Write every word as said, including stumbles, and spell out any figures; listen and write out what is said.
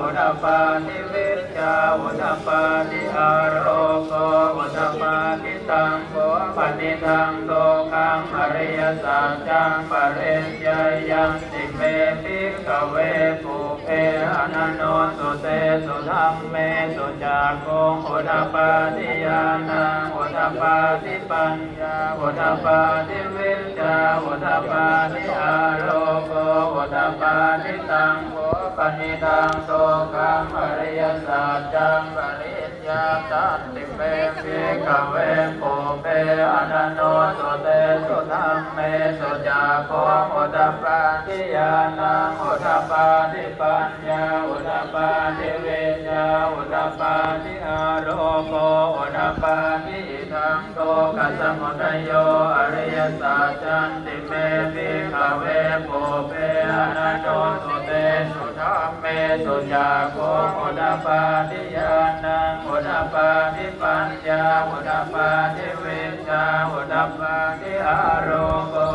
udapādi vijjā udapādi āloko udapādi. Taṃ kho panidaṃ dukkhaṃ ariyasaccaṃ pariññeyyanti me bhikkhave pubbe ananussutesu dhammesu cakkhuṃ udapādi ñāṇaṃ udapādi paññā udapādi vijjā udapādi āloko udapādi. Taṃ kho panidaṃ dukkhaṃ ariyasaccaṃ pariññeyyanti me bhikkhave pubbe ananussutesu dhammesu cakkhuṃ udapādi ñāṇaṃ udapādi paññā udapādi vijjā udapādi āloko udapādi. Idaṃ dukkhasamudayo ariyasaccanti me bhikkhave pubbe ananussutesu dhammesu cakkhuṃ udapādi ñāṇaṃ udapādi paññā udapādi vijjā udapādi āloko